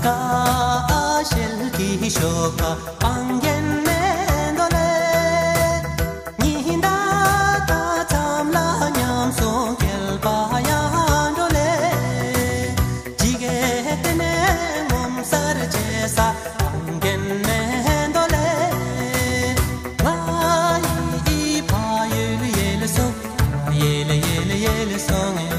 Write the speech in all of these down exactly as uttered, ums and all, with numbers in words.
ད་ཤེལ་གྱི་ཞོགས་པ་སྤང་རྒྱན་མེ་འདོད་ལས། ཉི་ཟླ་ད་མཚམས་ལ་ཉམས་སོང་བསྐལ་པ་ཡར་འགྲོ་ལས། ཇི་སྐད་དེ་ནས་ངོ་མཚར་ཆེ་ས་སྤང་རྒྱན་མེ་འདོད་ལས། ང་ཡི་ཕ་ཡུལ་ཡལ་སོང་། ཡལ་ཡལ་ཡལ་སོང་ངེ།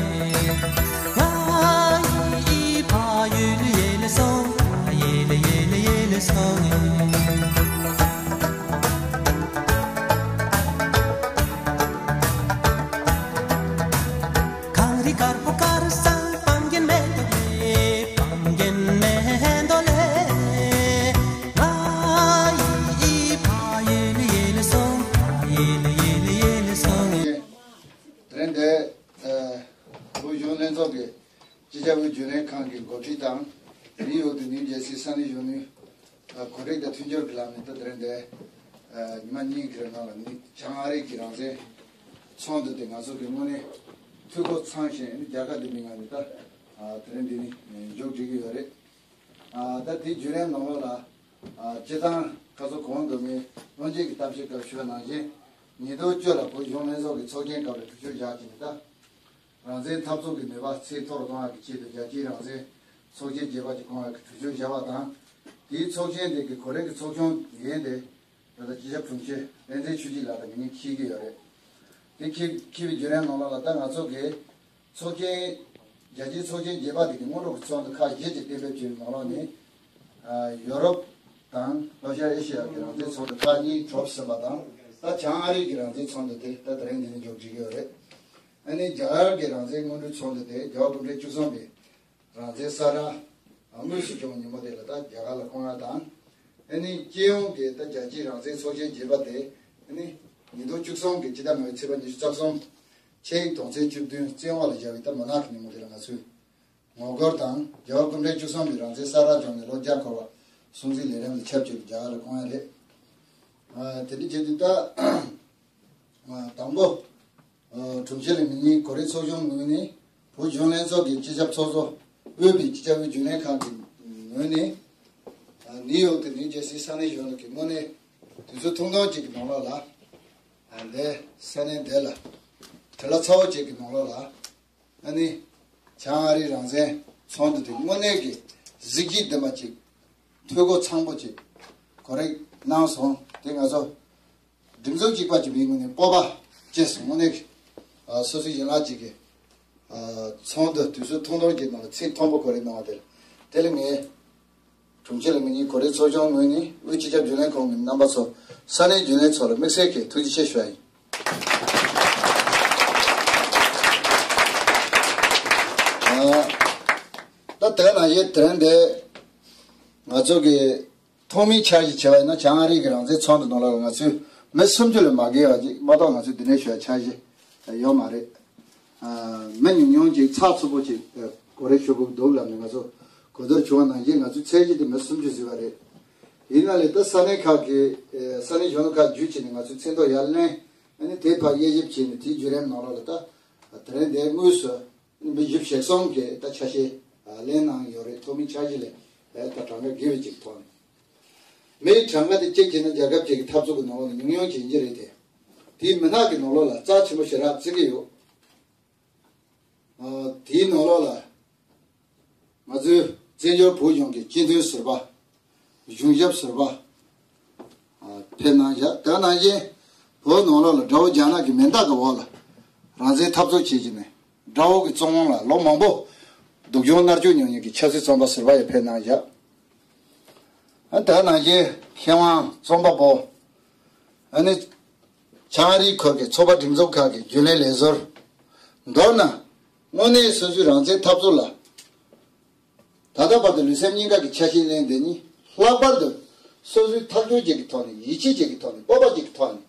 ང་ཡི་ཕ་ཡུལ་ཡལ་སོང་། ཡལ་ཡལ་ཡལ་སོང་ངེ། གངས་རི་དཀར་པོ་དཀར་སང་སྤང་རྒྱན་མེ་འདོད་ལས། སྤང་རྒྱན་མེ་འདོད་ལས། ང་ཡི་ཕ་ཡུལ་ཡལ་སོང་། ཡལ་ཡལ་ཡལ་སོང་ངེ། དེ་རིང་འདིར་ཨ་བོད་གཞོན་ལྷན་ཚོགས་ཀྱི་སྤྱི་ཁྱབ་དབུས་རྒྱུན་ལས་ཁང་གི་འགོ་ཁྲིད་དང་། ནིའུ་ཡོག་ཏུ་ནིའུ་ཇར་སི་ས་གནས་གཞོན་ནུའི་ཨ་གོ་སྒྲིག་དང་མཐུན་འགྱུར་གྱི་ལམ་ནས། ད་དེ་རིང་འདིར་ཨ་ཉི་མ་གཉིས་ཀྱི་རིང་ལ་ནི་བྱང་ཨ་རི་གི་རང་བཙན་ཚོགས་འདུ་དེ་ང་ཚོ་གི་དངོས་གནས་འཐུས་སྒོ་ཚང་ཞིང་རྒྱལ་ཁ་ལྡན་པའི་ངང་ནས་ད་ཨ་དེ་རིང་འདི་ནི་མཇུག་སྒྲིལ་གྱི་ཡོད་རེད། ཨ་ད་དེའི་བརྒྱུད་རིམ་ནང་ལོགས་ལ་ཨ་སྤྱིར་བཏང་ཁ་སང་གོང་དུ་ངས་སྔོན་ཆད་ཀྱི་གཏམ་བཤད་སྐབས་ཞུས་པ་ནང་བཞིན། ཉིས་སྟོང་བཅུ་ལ་བོད་གཞོན་ལྷན་ཚོགས་ཀྱི་ཚོགས་ཆེན་སྐབས་ལ་གྲོས་ཆོད་བཞག་བྱས་ནས། ད་རང་བཙན་འཐབ་རྩོད་ཀྱི་ནུས་པ་ཚད་མཐོ་རུ་གཏོང་ཡག་གི་ཆེད་དུ་རྒྱལ་སྤྱིའི་རང་བཙན་ཚོགས་ཆེན་བརྒྱད་པ་ཅིག་བསྐོང་ཡག་གི་གྲོས་ཆོད་བཞག་པ་དང་། དེའི་ཚོགས་ཆེན་དེ་གི་གོ་སྒྲིག་གི་ཚོགས་ཆུང་འགན་དེ་ད་ལྟ་སྤྱི་ཁྱབ་དྲུང་ཆེ་བསྟན་འཛིན་ཆོས་སྐྱིད་ལགས་དང་ངེད་གཉིས་འཁྱེར་གྱི་ཡོད་རེད། དེ་འཁྱེར་འཁྱེར་བའི་བརྒྱུད་རིམ་ནང་ལོགས་ལ་ད་ང་ཚོ་གི་ཚོགས་ཆེན། རྒྱལ་སྤྱིའི་ཚོགས་ཆེན་བརྒྱད་པ་དེ་གི་སྔོན་འགྲོ་གི་ཚོགས་འདུ་ཁག་བཞི་ཅིག་གཏན་འབེབས་བྱས་པའི་ནང་ལོགས་ནས། ཨ་ཡོ་རོབ་དང་ལྷོ་ཤར་ཨེ་ཤི་ཡ་གི་རང་བཙན་ཚོགས་འདུ་ཁག་གཉིས་གྲུབ་ཟིན་པ་དང་། ད་བྱང་ཨ་རི་གི་རང་བཙན་ཚོགས་འདུ་དེ་ད་དེ་རིང་འདི་ནས་མཇུག་སྒྲིལ་གྱི་ཡོད་རེད། ཨ་ནི་རྒྱ་གར་གྱི་རང་བཙན་སྔོན་འགྲོའི་ཚོགས་འདུ་དེ་རྒྱལ་བ་སྐུ་ཕྲེང་བཅུ་གསུམ་པའི་རང་བཙན་གསལ་བསྒྲགས་དངོས་སུ་བྱུང་བའི་ཉིན་མོ་དེ་ལ་ད་རྒྱ་གར་ལ་བསྐོང་ཡག་དང་། ཨ་ནི་སྤྱི་ཡོངས་ཀྱི་ད་རྒྱལ་སྤྱིའི་རང་བཙན་ཚོགས་ཆེན་བརྒྱད་པ་དེ་ཨ་ནི་ཉིས་སྟོང་བཅུ་གསུམ་གྱི་སྤྱི་ཟླ་ལྔ་པའི་ཚེས་པ་ཉི་ཤུ་རྩ་གསུམ། ཕྱི་ཡི་དོན་ཚན་བཅུ་བདུན་བཙན་འོག་ལ་བཞག་པའི་ད་མུན་ནག་གི་ཉིན་མོ་དེ་ལ་ང་ཚོས་ངོ་རྒོལ་དང་། རྒྱལ་བ་སྐུ་ཕྲེང་བཅུ་གསུམ་པའི་རང་བཙན་གསལ་བསྒྲགས་བྱུང་ནས་ལོ་བརྒྱ་འཁོར་བ་སྲུང་བརྩིའི་ལས་རིམ་ལ་ཆབས་ཅིག་རྒྱ་གར་ལ་བསྐོང་ཡག་རེད། ཨ་དེ་འདྲ་བྱས་དུས་ད་ཨ་དང་པོ་ཨ་དྲུང་ཆེ་ལས་མི་གཉིས་གོ་སྒྲིག་ཚོགས་ཆུང་ངོས་ནས། བོད་གཞོན་ལྷན་ཚོགས་ཀྱི་སྤྱི་ཁྱབ་ཚོགས་གཙོ། དབུས་པའི་སྤྱི་ཁྱབ་དབུས་རྒྱུན་ལས་ཁང་གི་ངོས་ནས། ཨ་ནིའུ་ཡོག་དང་ནིའུ་ཇར་སིའི་ས་གནས་གཞོན་ནུ་གི་དངོས་གནས་དུས་ཚོད་ཐུང་ཐུང་ཅིག་གི་ནང་ལོགས་ལ། ཨ་འདི་ས་གནས་འདི་ལ་བྲེལ་བ་ཚ་བོ་ཅིག་གི་ནང་ལོགས་ལ། ཨ་ནི་བྱང་ཨ་རིའི་རང་བཙན་ཚོགས་འདུ་དེ་དངོས་གནས་ཀྱི་གཟི་བརྗིད་ལྡན་པ་ཅིག་འཐུས་སྒོ་ཚང་པོ་ཅིག་གོ་སྒྲིག་གནང་སོང་། དེ་ང་ཚོ་སྒྲིག་འཛུགས་གཅིག་པ་གཅིག་པའི་ངོས་ནས་སྤོབས་པ་སྐྱེས་སོང་། དངོས་གནས་ཀྱི་ཨ་སོ་སོའི་ཡན་ལག་ཅིག་གི་ཨ་ཚོགས་འདུ་དུས་ཚོད་ཐུང་ཐུང་གི་ནང་ལ་ཚིག་མཐོན་པོ་གོ་སྒྲིག་གནང་བ་དེ་ལ། དེ་ལ་ངས་དྲུང་ཆེ་ལས་མི་གཉིས་གོ་སྒྲིག་ཚོགས་ཆུང་ངོས་ནས། དབུས་སྤྱི་ཁྱབ་རྒྱུན་ལས་ཁང་གི་རྣམ་པ་ཚོ། ས་གནས་རྒྱུན་ལས་ཚོ་ལ་དམིགས་བསལ་གྱི་ཐུགས་རྗེ་ཆེ་ཞུ་བ་ཡིན། ཨ་ད་དེ་ནང་བཞིན་དེ་རིང་འདི་ང་ཚོ་གི་ཐོག་མའི་འཆར་གཞི་བྱས་པ་ཡིན་ན། བྱང་ཨ་རི་གི་རང་བཙན་ཚོགས་འདུ་ནང་ལ་ང་ཚོས་མི་སུམ་ཅུ་ལས་མ་བརྒལ་བ་ཅིག་མ་གཏོགས་ང་ཚོས་འདི་ནས་ཞུ་བའི་འཆར་གཞི་ཡོད་མ་རེད། ཨ་མི་ཉུང་ཉུང་ཅིག་ཚགས་ཚུད་པོ་ཅིག་ཨ་གོ་སྒྲིག་ཞུ་དགོས་འདུག་ལབ་ནས་ང་ཚོ་གོ་བསྡུར་བྱུང་བ་ནང་བཞིན་ང་ཚོའི་ཚད་གཞི་དེ་མི་སུམ་ཅུ་ཟིན་པ་རེད། ཡིན་ན་ལས་ད་ས་གནས་ཁག་གི་ཨ་ས་གནས་གཞོན་ནུ་ཁག་བརྒྱུད་བྱས་ནས་ང་ཚོའི་མཚན་ཐོ་ཡར་ལེན། ཨ་ནི་དེ་ཕར་དབྱེ་ཞིབ་བྱས་ནས་དེའི་བརྒྱུད་རིམ་ནང་ལོགས་ལ་ད་དེ་རིང་འདིར་དངོས་སུ་མི་བཞི་བཅུ་ཞེ་གསུམ་གྱིས་ད་ཆ་ཤས་ཨ་ལེན་གནང་ཡོད་རེད། ཐོག་མའི་འཆར་གཞི་ལས་ཨ་ད་གྲངས་ཀ་བརྒལ་བ་ཅིག་ཐོག་ནས། མིའི་གྲངས་ཀ་དེ་གཅིག་བྱས་ན་རྒྱལ་ཁབ་ཅིག་གི་འཐབ་རྩོད་ཀྱི་ནང་ལོགས་ནས་ཉུང་ཉུང་ཅིག་ཡིན་གྱི་རེད་དེ། དེའི་མུན་ནག་གི་ནང་ལོགས་ལ་རྩ་ཆེན་པོ་ཞེ་དྲག་བརྩི་གི་ཡོད། ཨ་དེའི་ནང་ལོགས་ལ་ང་ཚོའི་བཙན་བྱོལ་བོད་གཞུང་གི་སྤྱི་འཐུས་ཟུར་པ། གཞུང་ཞབས་ཟུར་པ་ཨ་ཕེབས་གནང་བཞག་དེ་ནང་བཞིན་བོད་ནང་ལོགས་ལ་དགྲ་བོ་རྒྱ་ནག་གི་མེ་མདའ་གི་འོག་ལ་རང་བཙན་འཐབ་རྩོད་བྱེད་ཀྱི་ནས། དགྲ་བོ་གི་བཙོན་ཁང་ལ་ལོ་མང་པོ་སྡུག་སྦྱོང་མནར་གཅོད་མྱོང་མཁན་གྱི་ཆབ་སྲིད་བཙོན་པ་ཟུར་པ་ཡང་ཕེབས་གནང་བཞག་ཨ་དེ་ནང་བཞིན་མཁས་དབང་རྩོམ་པ་པོ། ཨ་ནི་བྱང་ཨ་རིའི་ཁུལ་གྱི་ཚོགས་པ་སྒྲིག་འཛུགས་ཁག་གི་རྒྱུན་ལས་ལས་ཟུར། མདོར་ན་དངོས་གནས་སོ་སོའི་རང་བཙན་འཐབ་རྩོད་ལ་ད་ལྟ་བར་དུ་ལུས་སེམས་གཉིས་ཀ་གི་ཆ་ཤས་ལེན་བསྡད་མཁན། ལྷག་པར་དུ་སོ་སོའི་ཐག་གཅོད་ཅིག་གི་ཐོག་ནས། ཡིད་ཆེས་ཅིག་གི་ཐོག་ནས། སྤོབས་པ་ཅིག་གི་ཐོག་ནས་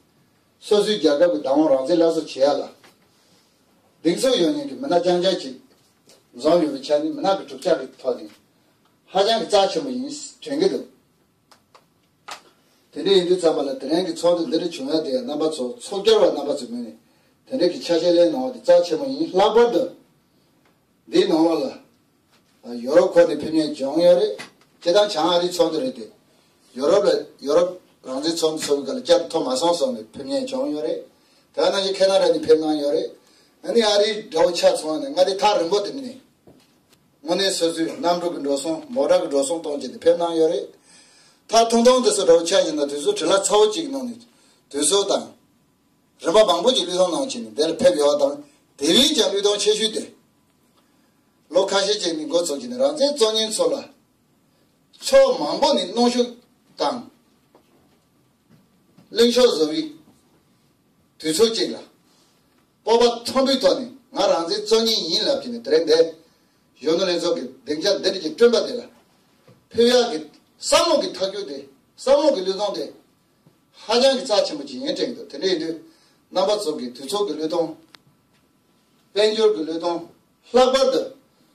སོ་སོའི་རྒྱལ་ཁབ་ཀྱི་བདག་དབང་རང་བཙན་སླར་གསོ་བྱེད་ཡ་ལ་གདེང་ཚོད་ཡོད་མཁན་གྱི་མི་སྣ་རྐྱང་རྐྱང་ཅིག་འཛོམས་ཡོད་པའི་ཆ་ནས། མི་སྣ་གི་གྲུབ་ཆ་གི་ཐོག་ནས་ཧ་ཅང་གི་རྩ་ཆེན་པོ་ཡིན་དྲན་གྱི་འདུག་དེ་འདྲ་ཡིན་དུས་ཙམ་པ་ལ་དེ་རིང་གི་ཚོགས་འདུ་འདི་འདྲ་བྱུང་ཡ་དེ་ཡང་རྣམ་པ་ཚོ། ཚོགས་བསྒྱུར་བ་རྣམ་པ་ཚོའི་ངོས་ནས་དེ་འདྲ་གི་ཆ་ཤས་ལེན་གནང་བ་དེ་རྩ་ཆེན་པོ་ཡིན། ལྷག་པར་དུ་འདིའི་ནང་ལོགས་ལ་ཡོ་རོབ་ཁུལ་ནས་ཕེབས་མཁན་བྱུང་ཡོད་རེད། དེ་དང་བྱང་ཨ་རིའི་ཚོགས་འདུ་རེད་དེ། ཡོ་རོབ་ལ་ཡོ་རོབ་རང་བཙན་ཚོགས་འདུ་ཚོགས་པའི་སྐབས་ལ་བསྐྱར་དུ་ཐོབ་མ་སོང་སོང་ནས་ཕེབས་མཁན་བྱུང་ཡོད་རེད། དེ་ནང་བཞིན་ཁེ་ན་ཌ་ནས་ཕེབས་གནང་ཡོད་རེད། ཨ་ནི་ཨ་རིའི་དགྲ་བོ་ཆགས་སོང་ནས་མངའ་སྡེ་ཐག་རིང་པོ་དེ་ནས་དངོས་གནས་སོ་སོའི་གནམ་གྲུ་གི་འགྲོ་སོང་མོ་ཊ་གི་འགྲོ་སོང་གཏོང་བྱས་ནས་ཕེབས་གནང་ཡོད་རེད། ད་ཐུང་ཐུང་དེ་ཚོ་འདྲ་བོ་ཆགས་ཡིན་ན་དུས་ཚོད་བྲེལ་བ་ཚ་བོ་གཅིག་གི་ནང་ནས་དུས་ཚོད་དང་། རིམ་པ་མང་པོ་ཅིག་བློས་གཏོང་གནང་བྱས་ནས་འདིར་ཕེབས་ཡོད་པ་དང་། དེ་བས་ཀྱང་བློས་གཏོང་ཆེ་ཤོས་དེ། ལོ་ཁ་ཤས་ཅིག་ནས་འགོ་བཙུགས་བྱས་ནས་རང་བཙན་རྩོད་མཁན་ཚོ་ལ། ཕྱོགས་མང་པོ་ནས་གནོན་ཤུགས་དང་། གླེང་ཕྱོགས་བཟོ་བའི་དུས་ཚོད་ཅིག་ལ། སྤོབས་པ་མཐོན་པོའི་ཐོག་ནས་ང་རང་བཙན་རྩོད་མཁན་ཡིན་ལབ་བྱས་ནས་དེ་རིང་འདིར། གཞོན་ནུ་ལྷན་ཚོགས་ཀྱི་སྡིངས་ཆ་འདི་འདྲ་ཅིག་བསྐྲུན་པ་དེ་ལ། ཕེབས་ཡག་གི་བསམ་བློ་གི་ཐག་གཅོད་དེ། བསམ་བློ་གི་བློས་གཏོང་དེ། ཧ་ཅང་གི་རྩ་ཆེན་པོ་ཅིག་ཡིན་དྲན་གྱི་འདུག་དེ་འདྲ་ཡིན་དུས། རྣམ་པ་ཚོ་གི་དུས་ཚོད་ཀྱི་བློས་གཏོང་། དཔལ་འབྱོར་གྱི་བློས་གཏོང་། ལྷག་པར་དུ།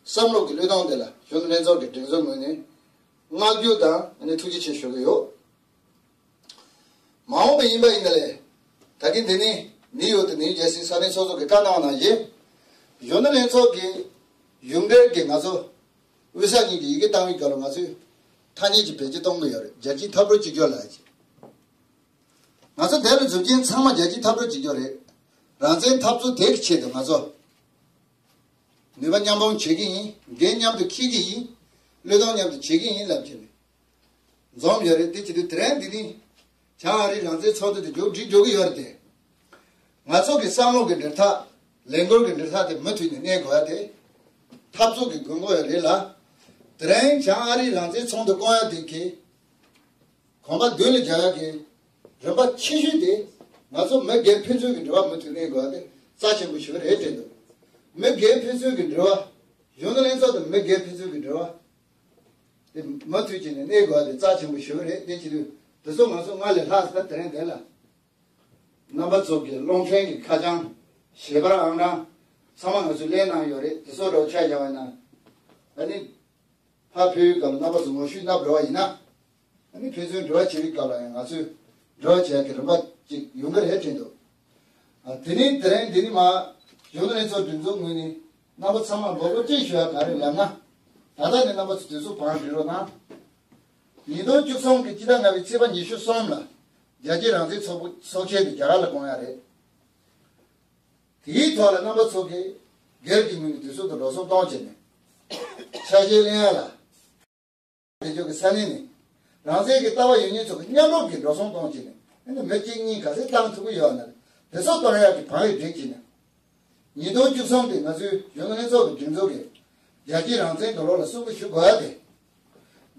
བསམ་བློ་གི་བློས་གཏོང་དེ་ལ་གཞོན་ནུ་ལྷན་ཚོགས་ཀྱི་སྒྲིག་འཛུགས་ངོས་ནས། བསྔགས་བརྗོད་དང་ཨ་ནི་ཐུགས་རྗེ་ཆེ་ཞུ་གི་ཡོད། མ་འོངས་པ་ཡིན་པ་ཡིན་ན་ལས། ད་གིན་འདི་ནི་ནིའུ་ཡོག་ཏུ་ནིའུ་ཇར་སི་ས་གནས་སོ་སོ་གི་བཀའ་གནང་བ་ནང་བཞིན། གཞོན་ནུ་ལྷན་ཚོགས་ཀྱི་ཡུང་འབྲེལ་གྱི་ང་ཚོ་དབུས་ས་གཉིས་ཀྱི་ཡི་གེ་བཏང་བའི་སྐབས་ལ་ང་ཚོས་ཐ་སྙད་ཅིག་བེད་སྤྱོད་གཏོང་གི་ཡོད་རེད། རྒྱལ་སྤྱིའི་འཐབ་རོགས་གཅིག་གྱུར་ལ་ཅིག་ང་ཚོ་དེ་ལ་འཛུལ་མཁན་ཚང་མ་རྒྱལ་སྤྱིའི་འཐབ་རོགས་གཅིག་གྱུར་རེད། རང་བཙན་འཐབ་རྩོད་དེ་གི་ཆེད་དུ་ང་ཚོ་ནུས་པ་མཉམ་སྤུངས་བྱེད་ཀྱི་ཡིན། འགན་མཉམ་དུ་འཁྱེར་གྱི་ཡིན། བློས་གཏོང་མཉམ་དུ་བྱེད་ཀྱི་ཡིན་ལབ་བྱས་ནས། འཛོམས་ཡོད་རེད། དེ་བྱེད་དུས་དེ་རིང་འདི་ནི་བྱང་ཨ་རིའི་རང་བཙན་ཚོགས་འདུ་དེ་མཇུག་སྒྲིལ་འགྲོ་གི་ཡོད་རེད་དེ། ང་ཚོ་གི་བསམ་བློ་གི་འབྲེལ་ཐག་ལས་འགུལ་གི་འབྲེལ་ཐག་དེ་མུ་མཐུད་ནས་གནས་དགོས་ཡ་དེ། འཐབ་རྩོད་ཀྱི་དགོས་མཁོ་ཡོད་རེད་ལ། དེ་རིང་བྱང་ཨ་རིའི་རང་བཙན་ཚོགས་འདུ་བསྐོང་ཡ་དེ་གི་གོམ་པ་མདུན་ལ་རྒྱག་ཡ་གི་རིམ་པ་ཆེ་ཤོས་དེ་ང་ཚོ་མི་སྒེར་ཕན་ཚུན་གྱི་འབྲེལ་བ་མུ་མཐུད་གནས་དགོས་ཡ་དེ་རྩ་ཆེན་པོ་ཞིག་རེད་དྲན་འདུག་མི་སྒེར་ཕན་ཚུན་གྱི་འབྲེལ་བ། གཞོན་ནུ་ལྷན་ཚོགས་དང་མི་སྒེར་ཕན་ཚུན་གྱི་འབྲེལ་བ། དེ་མུ་མཐུད་བྱས་ནས་གནས་དགོས་པ་དེ་རྩ་ཆེན་པོ་ཞིག་རེད། དེ་བྱེད་དུས་དེ་ཚོ་ང་ཚོ་སྔར་ལས་ལྷག་ཙམ་དེ་རིང་འདིར་ལ། རྣམ་པ་ཚོ་གི་རླུང་འཕྲིན་གྱི་ཁ་བྱང་། ཞལ་པར་ཨང་གྲངས་ཚང་མ་ང་ཚོས་ལེན་གནང་ཡོད་རེད། དེ་ཚོ་འདྲ་བོ་ཆ་བཞག་པ་ཡིན་ན། ཨ་ནི། ཕར་ཕེབས་ཡུལ་སྐབས་ལ་རྣམ་པ་ཚོ་ངོ་བཤུས་གནང་འགྲོ་བ་ཡིན་ན། ཨ་ནི་ཕན་ཚུན་འབྲེལ་བ་བྱེད་པའི་སྐབས་ལ་ཡང་ང་ཚོས་འབྲེལ་བ་བྱེད་ཡག་གི་རིམ་པ་ཅིག་ཡོང་གི་རེད་དྲན་འདུག་ཨ། དེ་ནས་དེ་རིང་འདི་ནི་མ། གཞོན་ནུ་ལྷན་ཚོགས་སྒྲིག་འཛུགས་ངོས་ནས་རྣམ་པ་ཚང་མར་འབོད་སྐུལ་ཅིག་ཞུ་ཡ་ག་རེ་ལབ་ན། ད་ལྟ་ནས་རྣམ་པ་ཚོ་དུས་ཚོད་བང་སྒྲིག་རོགས་གནང་། ཉིས་སྟོང་བཅུ་གསུམ་གྱི་སྤྱི་ཟླ་ལྔ་པའི་ཚེས་པ་ཉི་ཤུ་གསུམ་ལ་རྒྱལ་སྤྱིའི་རང་བཙན་ཚོགས་པ་ཚོགས་ཆེན་དེ་རྒྱ་གར་ལ་བསྐོང་ཡ་རེད། དེའི་ཐོག་ལ་རྣམ་པ་ཚོ་གིས་སྒེར་གྱི་ངོས་ནས་དུས་ཚོད་དང་འགྲོ་སོང་གཏོང་བྱས་ནས་ཆ་ཤས་ལེན་ཡ་ལ། དེ་ཕྱོགས་ཀྱི་ས་གནས་ནས་རང་བཙན་གྱི་ལྟ་བ་ཡོད་མཁན་ཚོ་གི་མཉམ་རུབ་ཀྱིས་འགྲོ་སོང་གཏོང་བྱས་ནས་ཨ་ནི་མི་གཅིག་གཉིས་ག་ཚད་བཏང་ཐུབ་ཀྱི་ཡོད་ན་དེ་ཚོ་གཏོང་ཡག་གི་བང་ཡིག་བསྒྲིགས་བྱས་ནས། ཉིས་སྟོང་བཅུ་གསུམ་དེ་ང་ཚོའི་གཞོན་ནུ་ལྷན་ཚོགས་ཀྱི་སྒྲིག་འཛུགས་ཀྱི་རྒྱལ་སྤྱིའི་རང་བཙན་གྱི་ལོ་ལ་སྲུང་སྐྱོབ་ཞུ་དགོས་ཡ་དེ།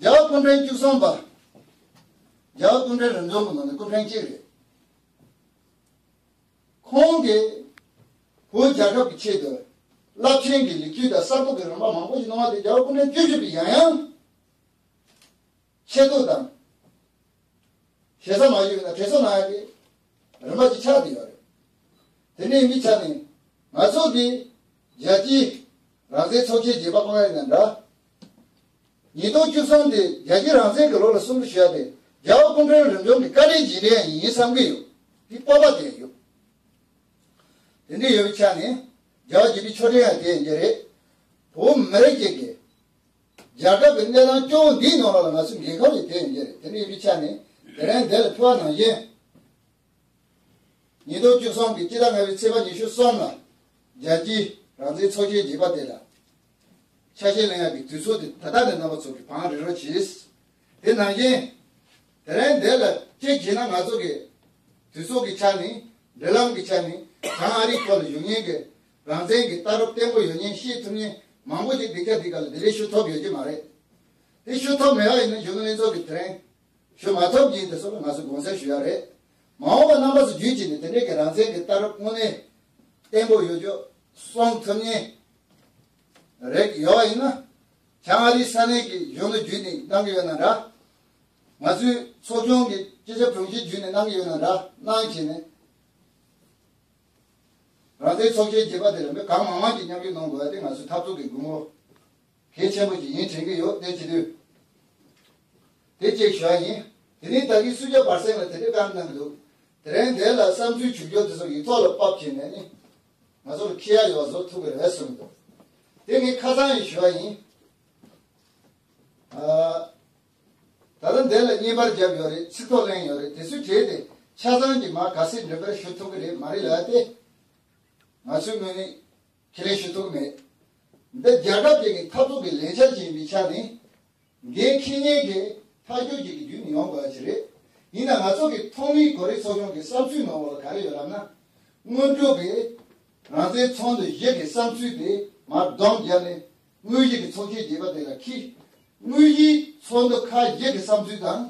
རྒྱལ་བ་སྐུ་ཕྲེང་བཅུ་གསུམ་པ། རྒྱལ་བ་སྐུ་ཕྲེང་རིམ་བྱོན་གྱི་ནང་ནས་སྐུ་ཕྲེང་གཅིག་རེད། ཁོང་གིས་བོད་རྒྱལ་ཁབ་ཀྱི་ཆེད་དུ་རླབས་ཆེན་གྱི་ལེགས་བཅོས་དང་གསར་གཏོད་ཀྱི་རིམ་པ་མང་པོ་ཞིག་གནང་བ་དེ་རྒྱལ་བ་སྐུ་ཕྲེང་བཅུ་བཞི་པས་ཡང་ཡང་ཆེ་མཐོང་དང་ཞེ་ས་མ་ཡོད་ན་དྲན་གསོ་གནང་ཡ་དེ་རིམ་པ་ཅིག་ཆགས་བསྡད་ཡོད་རེད། དེ་འདྲ་ཡིན་པའི་ཆ་ནས་ང་ཚོ་གིས་རྒྱལ་སྤྱིའི་རང་བཙན་ཚོགས་ཆེན་རྒྱས་པ་སྐོང་ཡ་ཡིན་ན་འདྲ། ཉིས་སྟོང་བཅུ་གསུམ་དེ་རྒྱལ་སྤྱིའི་རང་བཙན་གྱི་ལོ་ལ་སྲུང་སྐྱོབ་ཞུ་ཡ་དེ་རྒྱལ་བ་སྐུ་ཕྲེང་རིམ་བྱོན་གྱི་བཀའ་དྲིན་རྗེས་དྲན་ཡང་ཡིན་བསམ་གྱི་ཡོད། དེ་སྤོབས་པ་དེ་ཡོད། དེ་འདྲ་ཡོད་པའི་ཆ་ནས་རྒྱལ་བ་རྒྱལ་པོའི་མཆོད་སྤྲིན་ཡང་དེ་ཡིན་གྱི་རེད། བོད་མི་རིགས་ཀྱི་རྒྱལ་ཁབ་ཀྱི་གནས་སྟངས་སྐྱོ་བོ་འདིའི་ནང་ལོགས་ལ་ང་ཚོའི་འགན་ཁུར་ཡང་དེ་ཡིན་གྱི་རེད། དེ་འདྲ་ཡིན་པའི་ཆ་ནས་དེ་རིང་འདིར་ཕེབས་པ་ནང་བཞིན། ཉིས་སྟོང་བཅུ་གསུམ་གྱི་སྤྱི་ཟླ་ལྔ་པའི་ཚེས་པ་ཉི་ཤུ་གསུམ་ལ་རྒྱལ་སྤྱིའི་རང་བཙན་ཚོགས་ཆེན་རྒྱས་པ་དེ་ལ་ཆ་ཤས་ལེན་ཡག་གི་དུས་ཚོད་དེ་ད་ལྟ་ནས་རྣམ་པ་ཚོ་གིས་བང་སྒྲིག་རོགས་གྱིས། དེ་ནང་བཞིན་དེ་རིང་འདིར་ལ་གཅིག་བྱས་ན་ང་ཚོ་གི་དུས་ཚོད་ཀྱི་ཆ་ནས་འབྲེལ་ལམ་གྱི་ཆ་ནས་བྱང་ཨ་རིའི་ཁུལ་ལ་བཞུགས་མཁན་གྱི་རང་བཙན་གྱི་ལྟ་གྲུབ་བརྟན་པོ་ཡོད་མཁན་ཤེས་ཐུབ་མཁན་མང་པོ་ཞིག་འདི་ག་འདི་ག་ལ་འདི་འདྲའི་ཞུ་ཐུབ་ཡོད་ཀྱི་མ་རེད། དེ་ཞུ་ཐུབ་མེད་པ་ཡིན་ན་གཞོན་ནུ་ལྷན་ཚོགས་ཀྱིས་དེ་རིང་ཞུ་མ་ཐུབ་མཁན་དེ་ཚོ་ལ་ང་ཚོས་དགོངས་སེལ་ཞུ་ཡ་རེད། མ་འོངས་པ་རྣམ་པ་ཚོ་བརྒྱུད་བྱས་ནས་དེ་འདྲའི་གི་རང་བཙན་གྱི་ལྟ་གྲུབ་དངོས་གནས་བརྟན་པོ་ཡོད་རྒྱུ་སྲུང་ཐུབ་མཁན་རིགས་ཡོད་པ་ཡིན་ན། བྱང་ཨ་རིའི་ས་གནས་ཀྱི་གཞོན་ནུ་བརྒྱུད་ནས་གནང་གི་ཡོད་ན་འདྲ། ང་ཚོའི་ཚོགས་ཆུང་གི་སྤྱི་ཁྱབ་དྲུང་ཆེ་བརྒྱུད་ནས་གནང་གི་ཡོད་ན་འདྲ། གནང་བྱས་ནས་རང་བཙན་ཚོགས་ཆེན་རྒྱས་པ་དེ་ལ་མི་གང་མང་མང་གིས་མཉམ་ཞུགས་གནང་དགོས་པ་དེ་ང་ཚོའི་འཐབ་རྩོད་ཀྱི་དགོས་མཁོ་གལ་ཆེན་པོ་ཞིག་ཡིན་དྲན་གྱི་ཡོད། དེ་བྱེད་དུས་དེ་གཅིག་ཞུ་བ་ཡིན། དེ་ནས་ད་གིན་སུ་ཇཱ་བར་སེང་ལ་དེ་འདྲའི་བཀའ་གནང་གི་འདུག་དེ་རིང་འདི་ལ་བསམ་ཚུལ་བྱུང་རྒྱུ་དེ་ཚོ་ཡིག་ཐོག་ལ་ཕབ་བྱས་ནས་ནི་ང་ཚོ་ལ་འཁྱེར་ཡ་ཡོད་བཟོ་ཐུབ་ཀྱི་རེད་གསུངས་འདུག་དེ་ངས་ཁ་སང་ཡང་ཞུ་བ་ཡིན། ཨ། ད་ལྟ་འདི་ལ་བརྙན་པར་བརྒྱབ་ཡོད་རེད། ཚིག་ཐོ་གླེང་ཡོད་རེད། དེ་ཚོའི་གྲས་དེ་ཆ་ཚང་གི་མར་ག་ཚོད་འགྲེམས་སྤེལ་ཞུ་ཐུབ་ཀྱི་རེད་མ་རེད་ལབ་ཡ་དེ། ང་ཚོའི་ངོས་ནས་ཁས་ལེན་ཞུ་ཐུབ་ཀྱི་མེད། འདི་རྒྱལ་ཁབ་ཅིག་གི་འཐབ་རྩོད་ཀྱི་ལས་འཆར་ཅིག་ཡིན་པའི་ཆ་ནས། འགན་འཁྱེར་མཁན་གྱི་ཐག་གཅོད་ཅིག་གི་བརྒྱུད་ནས་ཡོང་དགོས་པ་ཞིག་རེད། ཡིན་ན་ང་ཚོ་གི་ཐོག་མའི་གོ་རིམ་ཚོགས་ཆུང་གི་བསམ་ཚུལ་ནང་ལོགས་ལ་ག་རེ་ཡོད་ལབ་ན། སྔོན་འགྲོ་གི་རང་བཙན་ཚོགས་འདུ་བཞི་གི་བསམ་ཚུལ་དེ་མར་སྡོམ་བརྒྱབ་ནས། དངོས་གཞི་གི་ཚོགས་ཆེན་རྒྱས་པ་དེ་ལ་འཁྱེར། དངོས་གཞིའི་ཚོགས་འདུ་ཁག་བཞི་གི་བསམ་ཚུལ་དང་།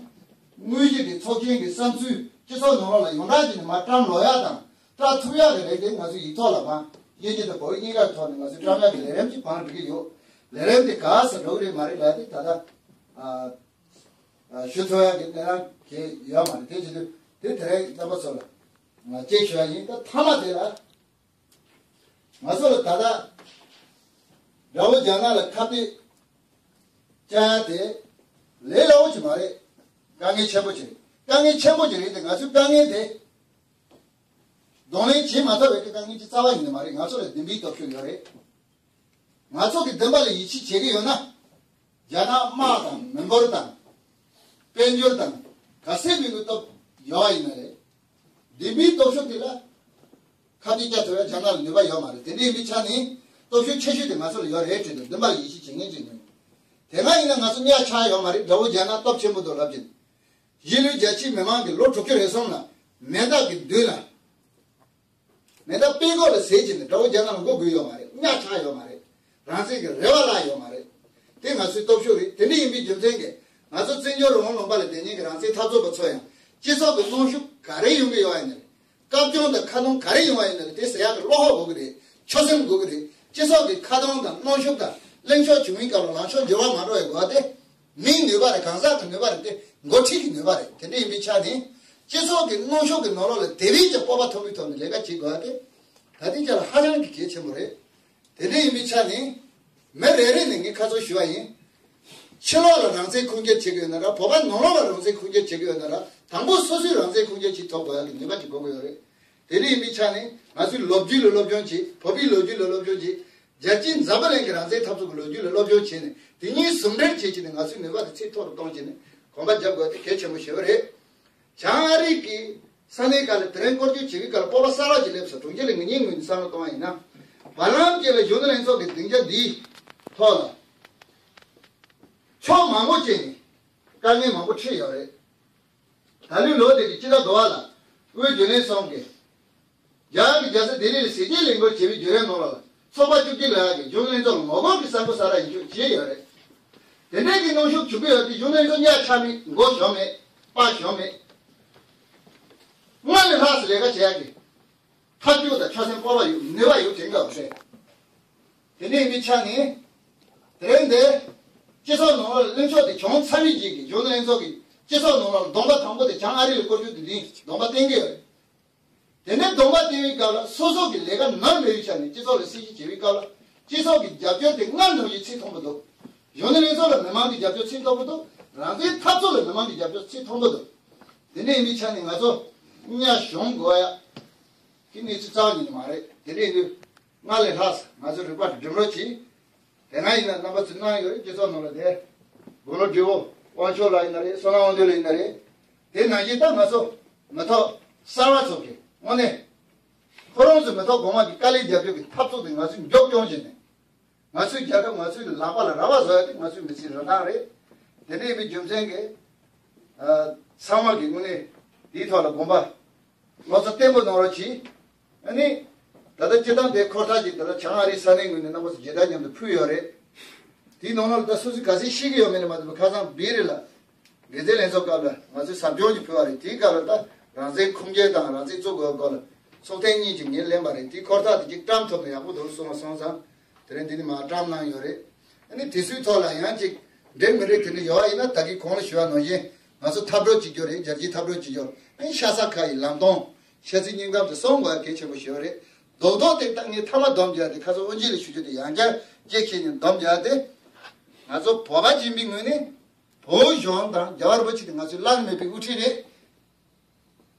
དངོས་གཞི་གི་ཚོགས་ཆེན་གྱི་བསམ་ཚུལ་སྤྱི་ཚོགས་ནང་ལོགས་ལ་ཡོངས་གྲགས་བྱས་ནས་མར་བཀྲམ་ལོག་ཡག་དང་། བཀྲམ་ཐུབ་ཡག་གི་རེ་འདུན་ང་ཚོས་ཡིག་ཐོག་ལ་མར་དབྱིན་ཇི་དང་བོད་ཡིག་གཉིས་ཀའི་ཐོག་ནས་ང་ཚོས་བཀྲམ་ཡག་གི་ལས་རིམ་ཅིག་བང་སྒྲིག་གི་ཡོད། ལས་རིམ་དེ་ག་ས་འགྲོ་གི་རེད་མ་རེད་ལབ་དེ་ད་ལྟ་ཨ་ཨ་ཞུ་ཐུབ་ཡག་གི་གནས་སྟངས་གང་ཡང་ཡོད་མ་རེད། དེ་བྱེད་དུས་དེ་དེ་རིང་རྣམ་པ་ཚོ་ལ་ང་གཅིག་ཞུ་ཡག་ཡིན། ད་མཐའ་མ་དེ་ལ། ང་ཚོ་ལ་ད་ལྟ་དགྲ་བོ་རྒྱ་ནག་ལ་ཁ་གཏད་བཅག་ཡ་དེ་ལས་སླ་བོ་ཅིག་མ་རེད། དཀའ་ངལ་ཆེན་པོ་ཅིག་རེད། དཀའ་ངལ་ཆེན་པོ་ཅིག་རེད་དེ། ང་ཚོའི་དཀའ་ངལ་དེ་གདོང་ལེན་བྱེད་མ་ཐུབ་པའི་དཀའ་ངལ་གྱི་རྩ་བ་ཡིན་ནི་མ་རེད། ང་ཚོ་ལ་བདེན་པའི་སྟོབས་ཤུགས་ཡོད་རེད། ང་ཚོ་གི་བདེན་པ་ལ་ཡིད་ཆེས་བྱེད་ཀྱི་ཡོད་ན། རྒྱ་ནག་དམག་དང་མི་འབོར་དང་། དཔལ་འབྱོར་དང་། ག་ཚད་མིན་གྱི་སྟོབས་ཡོད་པ་ཡིན་ན་རེད། བདེན་པའི་སྟོབས་ཤུགས་དེ་ལ་ཁ་གཏད་བཅག་ཐུབ་ཡ་རྒྱ་ནག་ལ་ནུས་པ་ཡོད་མ་རེད། དེ་འདྲ་ཡིན་པའི་ཆ་ནས་སྟོབས་ཤུགས་ཆེ་ཤོས་དེ་ང་ཚོ་ལ་ཡོད་རེད་དྲན་འདུག་བདེན་པ་ལ་ཡིད་ཆེས་བྱེད་མཁན་ཅིག་ཡིན། དེ་སྔ་ཡིན་ན་ང་ཚོ་གཉའ་ཆག་ཡོད་མ་རེད། དགྲ་བོ་རྒྱ་ནག་སྟོབས་ཆེན་པོ་འདུག་ལབ་ཀྱིན། གཞིས་ལུས་རྒྱ་ཆེའི་མི་མང་གིས་ལོ་དྲུག་ཅུ་རེ་གསུམ་ལ་མེ་སྟག་གི་མདུན་ལ། མེ་སྟག་སྤྲེའུ་ལ་ཟེར་གྱིན་ནས་དགྲ་བོ་རྒྱ་ནག་ལ་མགོ་སྒུར་ཡོད་མ་རེད། གཉའ་ཆག་ཡོད་མ་རེད། རང་བཙན་གྱི་རེ་བ་བརླག་ཡོད་མ་རེད། དེ་ང་ཚོའི་སྟོབས་ཤུགས་རེད། དེ་འདྲ་ཡིན་པའི་རྒྱུ་མཚན་གྱིས་ང་ཚོ་བཙན་བྱོལ་རང་དབང་ལུང་པ་ལ་བསྡད་མཁན་གྱི་རང་བཙན་འཐབ་རྩོད་པ་ཚོ་ཡང་སྤྱི་ཚོགས་ཀྱི་གནོན་ཤུགས་ག་རེ་ཡོང་གི་ཡོད་ཡིན་ནའི། བཀའ་བཀྱོན་དང་ཁ་རྡུང་ག་རེ་ཡོང་བ་ཡིན་ནའི་དེ་ཟེར་ཡག་གི་བློ་ཁོག་དགོས་ཀྱི་རེད། ཆོད་སེམས་དགོས་ཀྱི་རེད། སྤྱི་ཚོགས་ཀྱི་ཁ་རྡུང་དང་གནོན་ཤུགས་དང་གླེང་ཕྱོགས་བྱུང་བའི་སྐབས་ལ་ལངས་ཕྱོགས་འགྱུར་བ་མ་འགྲོ་བའི་སྒོ་དེ། མིའི་ནུས་པ་རེད། གང་ཟག་གི་ནུས་པ་རེད་དེ། འགོ་ཁྲིད་ཀྱི་ནུས་པ་རེད། དེ་འདྲ་ཡིན་པའི་ཆ་ནས་སྤྱི་ཚོགས་ཀྱི་གནོན་ཤུགས་ཀྱི་ནང་ལོགས་ལ་དེ་བས་ཀྱང་སྤོབས་པ་ཐོན་པའི་ཐོག་ནས་ལས་ཀ་བྱེད་དགོས་ཡ་དེ་ད་ལྟའི་ཆ་ལ་ཧ་ཅང་གི་གལ་ཆེན་པོ་རེད། དེ་འདྲ་ཡིན་པའི་ཆ་ནས་མི་རེ་རེ་ནས་ངས་ཁ་ཚོན་ཞུ་བ་ཡིན། ཕྱི་ལོགས་ལ་རང་བཙན་ཁུངས་སྐྱེལ་བྱེད་ཀྱི་ཡོད་ན་ར། བོད་པ་ནང་ལོགས་ལ་རང་བཙན་ཁུངས་སྐྱེལ་བྱེད་ཀྱི་ཡོད་ན་ར། དང་པོ་སོ་སོས་རང་བཙན་ཁུངས་སྐྱེལ་བྱེད་ཐུབ་དགོས་ཡ་གི་ནུས་པ་ཅིག་དགོས་ཀྱི་ཡོད་རེད། དེ་འདྲ་ཡིན་པའི་ཆ་ནས་ང་ཚོའི་ལོ་རྒྱུས་ལ་སློབ་སྦྱོང་བྱེད། བོད་པའི་ལོ་རྒྱུས་ལ་སློབ་སྦྱོང་བྱེད། རྒྱལ་སྤྱིའི་འཛམ་བུ་གླིང་གི་རང་བཙན་འཐབ་རྩོད་ཀྱི་ལོ་རྒྱུས་ལ་སློབ་སྦྱོང་བྱས་ནས་དེ་གཉིས་ཟུང་འབྲེལ་བྱེད་བྱས་ནས་ང་ཚོའི་ནུས་པ་དེ་ཚད་མཐོ་རུ་གཏོང་བྱས་ནས་གོམ་པ་རྒྱབ་དགོས་དེ་གལ་ཆེན་པོ་ཞེ་པོ་རེད། བྱང་ཨ་རི་གི་ས་གནས་ཁག་ལ་དེ་རིང་སྐོར་སྐྱོད་བྱེད་པའི་སྐབས་ལ་སྤོབས་པ་གསར་པ་ཅིག་སླེབས་སོང་། གྲོང་ཁྱེར་ལ་ངེད་གཉིས་ངོས་ནས་བསམ་བློ་གཏོང་བ་ཡིན་ན། བར་ལམ་གྱི་ལ་གཞོན་ནུ་ལྷན་ཚོགས་ཀྱི་སྡིངས་ཆ་འདིའི་ཐོག་ལ་ཕྱོགས་མང་པོ་ཅིག་ནས་དཀའ་ངལ་མང་པོ་འཕྲད་ཡོད་རེད། ད་ལོའི་ལོ་དེ་གི་སྤྱི་ཟླ་དགུ་པ་ལ་དབུས་རྒྱུན་ལས་གསུམ་གྱིས་རྒྱ་གར་གྱི་རྒྱལ་ས་ལྡི་ལི་ལ་ཟས་བཅད་ལས་འགུལ་བྱས་པའི་བརྒྱུད་རིམ་ནང་ལ་ཚོགས་པ་བཅུ་གཅིག་ལ་ཡག་གི་གཞུང་ལས་ཚོགས་ལ་ངོ་རྒོལ་གྱི་གསར་འགོད་གསར་པ་ཡིན་ཤོག་བྱས་ཡོད་རེད། དེ་འདྲའི་གི་གནོན་ཤུགས་བྱུང་གི་ཡོད་དེ་གཞུང་ལས་ཚོགས་གཉའ་ཆག་མེད། མགོ་གཞོམ་མེད། པགས་གཞོམ་མེད། སྔར་ལས་ལྷག་ཙམ་ལས་ཀ་བྱེད་ཡག་གི་ཐབས་སྐྱོ་དང་ཆོད་སེམས་སྤོབས་པ་ཡོད། ནུས་པ་ཡོད་དྲན་གི་ཡོད་རེད། དེ་འདྲའི་མི་ཆགས་ནས། དེ་རིང་འདིར་སྤྱི་ཚོགས་ནང་ལ་གླེང་ཕྱོགས་དེ་བྱུང་ཚར་བའི་རྗེས་ཀྱི་གཞོན་ནུ་ལྷན་ཚོགས་ཀྱི་སྤྱི་ཚོགས་ནང་ལ་གདོང་པ་དང་པོ་དེ་བྱང་ཨ་རི་ལ་སྐོར་སྐྱོད་དེ་འདྲའི་གདོང་པ་བསྟན་གྱི་ཡོད་རེད། དེ་ནས་གདོང་པ་བསྟན་པའི་སྐབས་ལ་སོ་སོ་གི་ལས་ཀ་ནོར་མེད་པའི་ཆ་ནས་སྤྱི་ཚོགས་ལ་སྲིད་ཞི་བྱེད་པའི་སྐབས་ལ་སྤྱི་ཚོགས་ཀྱི་རྒྱབ་སྐྱོར་དེ་སྔར་ནང་བཞིན་ཆེས་མཐོན་པོ་འདུག་གཞོན་ནུ་ལྷན་ཚོགས་ལ་མི་མང་གི་རྒྱབ་སྐྱོར་ཆེས་མཐོན་པོ་འདུག་རང་བཙན་འཐབ་རྩོད་ལ་མི་མང་གི་རྒྱབ་སྐྱོར་ཆེས་མཐོན་པོ་འདུག་དེ་འདྲ་ཡིན་པའི་ཆ་ནས་ང་ཚོ་གཉའ་གཞོམ་དགོས་ཡ་གི་གནས་ཚུལ་རྩ་བ་ཉིད་ནས་མ་རེད། དེ་འདྲ་ཡིན་དུས། སྔར་ལས་ལྷག་ང་ཚོས་རིག་པ་སྒྲིམ་རོགས་གྱིས། དེ་སྔ་ཡིན་ན་རྣམ་པ་ཚོས་གནང་ཡོད་རེད། སྤྱི་ཚོགས་ནང་ལ་དེ་དགུང་ལོ་བགྲེས་པོ་དབང་ཕྱུག་ལགས་ཡིན་ན་རེད། བསོད་ནམས་དབང་འདུས་ལགས་ཡིན་ན་རེད། དེ་ནང་བཞིན་ད་ང་ཚོ་མི་ཐོག་གསར་པ་ཚོ་གིས་དངོས་གནས་ཁོ་རང་ཚོའི་མི་ཐོག་གོང་མ་གི་དཀའ་ལས་རྒྱབ་སྐྱོར་གྱི་འཐབ་རྩོད་དེ་ང་ཚོས་མགྱོགས་སྐྱོང་བྱས་ནས། ང་ཚོའི་རྒྱལ་ཁབ་ང་ཚོའི་ལག་པ་ལ་རག་པ་བཟོ་ཡ་དེ་ང་ཚོའི་མི་ཚེའི་རིན་ཐང་རེད། དེ་འདྲ་ཡིན་པའི་རྒྱུ་མཚན་གྱིས། ཨ། ཚང་མ་གིས་དངོས་གནས་དེའི་ཐོག་ལ་དགོངས་པ། བློ་རྩ་བརྟན་པོ་གནང་རོགས་གྱིས། ཨ་ནི། ད་ལྟ་སྤྱིར་བཏང་དེ་འཁོར་ཐག་ཅིག་ད་ལྟ་བྱང་ཨ་རིའི་ས་གནས་ངོས་ནས་རྣམ་པ་ཚོ་མཇལ་དར་མཉམ་དུ་ཕུལ་ཡོད་རེད། དེའི་ནང་ལོགས་ལ་ད་སོ་སོས་ག་ཚད་ཤེས་ཀྱི་ཡོད་མེད་ནི་མ་ཟད་པ། ཁ་སང་བེ་རི་ལ་དགེ་རྩའི་ལྷན་ཚོགས་སྐབས་ལ་ང་ཚོས་ཟབ་སྦྱོང་ཅིག་ཕུལ་བ་རེད། དེའི་སྐབས་ལ་ད་རང་བཙན་ཁུངས་སྐྱེལ་དང་རང་བཙན་རྩོད་དགོས་སྐོར་ལ་ཚོགས་ཐེངས་གཉིས་ཅིག་ངས་ལེན་པ་རེད། དེའི་འཁོར་ཐག་དེ་ཅིག་བཀྲམ་ཐུབ་ན་ཡག་པོ་འདུག་གསུངས་པ་སོང་ཙང་དེ་རིང་འདི་ནས་མར་བཀྲམ་གནང་ཡོད་རེད། ཨ་ནི་དེ་ཚོའི་ཐོག་ལ་ཡང་ཅིག་འགྲིག་མི་འགྲིག་དེ་འདྲ་ཡོད་པ་ཡིན་ན། ད་གིན་གོང་ལ་ཞུས་པ་ནང་བཞིན་ང་ཚོ་འཐབ་གྲོགས་གཅིག་གྱུར་རེད། རྒྱལ་སྤྱིའི་འཐབ་གྲོགས་གཅིག་གྱུར། ཨ་ནི་ཤ་ཚ་ཁ་ཡི་ལམ་སྟོན། ཤ་ཚའི་སྙིང་གཏམ་དེ་སྲུང་དགོས་ཡ་གལ་ཆེན་པོ་ཞིག་རེད། རྡོག་རྡོག་དེ་ད་ངས་མཐའ་མ་སྡོམ་རྒྱག་དེ་ཁ་སང་དབུ་འབྱེད་ལ་ཞུ་རྒྱུ་དེ་ཡང་བསྐྱར་དཔྱད་བཤད་ནས་སྡོམ་རྒྱག་དེ། ང་ཚོ་བོད་པ་ཡིན་པའི་ངོས་ནས་བོད་གཞུང་དང་རྒྱལ་བ་རིན་པོ་ཆེ་དེ་ང་ཚོའི་བླ་ན་མེད་པའི་དབུ་ཁྲིད་རེད།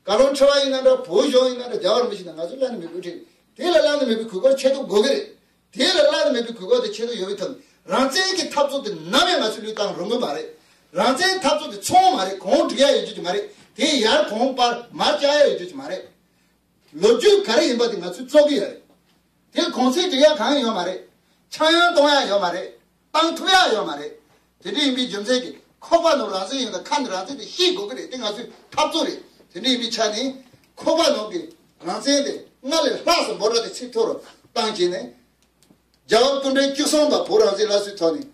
བཀའ་བློན་ཁྲི་པ་ཡིན་ན་འདྲ། བོད་གཞུང་ཡིན་ན་འདྲ། རྒྱལ་བ་རིན་པོ་ཆེ་དེ་ང་ཚོའི་བླ་ན་མེད་པའི་དབུ་ཁྲིད་རེད། དེ་ལ་བླ་ན་མེད་པའི་གུས་བཀུར་ཆེ་ཐུབ་དགོས་ཀྱི་རེད། དེ་ལ་བླ་ན་མེད་པའི་གུས་བཀུར་དེ་ཆེ་ཐུབ་ཡོང་བའི་ཐབས་རང་བཙན་གྱི་འཐབ་རྩོད་དེ་ནམ་ཡང་ང་ཚོས་བློས་བཏང་རུང་གི་མ་རེད། རང་བཙན་འཐབ་རྩོད་དེ་ཚོང་མ་རེད། གོང་སྒྲིག་ཡ་ཡོད་རྒྱུ་ཅིག་མ་རེད། དེ་ཡར་གོང་སྤར་མར་བཅག་ཡ་ཡོད་རྒྱུ་ཅིག་མ་རེད། ལོ་རྒྱུས་ག་རེ་ཡིན་པ་དེ་ང་ཚོས་རྩོད་གི་ཡོད་རེད། དེ་གོང་ཚད་སྒྲིག་ཡ་གང་ཡང་ཡོད་མ་རེད། ཆག་ཡང་གཏོང་ཡ་ཡོད་མ་རེད། བཏང་ཐུབ་ཡ་ཡོད་མ་རེད། དེ་འདྲ་ཡིན་པའི་རྒྱུ་མཚན་གྱིས་ཁོག་པ་ནང་རང་བཙན་ཡོད་ན་ཁ་ནས་རང་བཙན་དེ་བཤད་དགོས་ཀྱི་རེད། དེ་ང་ཚོའི་འཐབ་རྩོད་རེད། དེ་འདྲ་ཡིན་པའི་ཆ་ནས་ཁོག་པ་ནང་གི་རང་བཙན་དེ་སྔར་ལས་ལྷག་ཙམ་འབོར་འདྲ་དེ་ཚིག་མཐོ་རུ་བཏང་བྱས་ནས། རྒྱལ་བ་སྐུ་ཕྲེང་བཅུ་གསུམ་པ་བོད་རང་བཙན་སླར་གསོའི་ཐོག་ནས་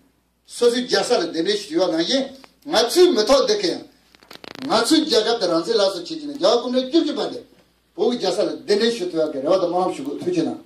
སོ་སོའི་རྒྱལ་ས་ལ་གདན་འདྲེན་ཞུས་པ་ནང་བཞིན། ང་ཚོའི་མི་ཐོག་འདི་གས་ཡང་ང་ཚོའི་རྒྱལ་ཁབ་དེ་རང་བཙན་སླར་གསོ་བྱེད་ཀྱི་ནས། རྒྱལ་བ་སྐུ་ཕྲེང་བཅུ་བཞི་པ་དེ་བོད་ཀྱི་རྒྱལ་ས་ལ་གདན་འདྲེན་ཞུ་ཐུབ་ཡག་གི་རེ་བ་དང་སྨོན་ལམ་ཞུ་དགོས། ཐུགས་རྗེ་གནང་།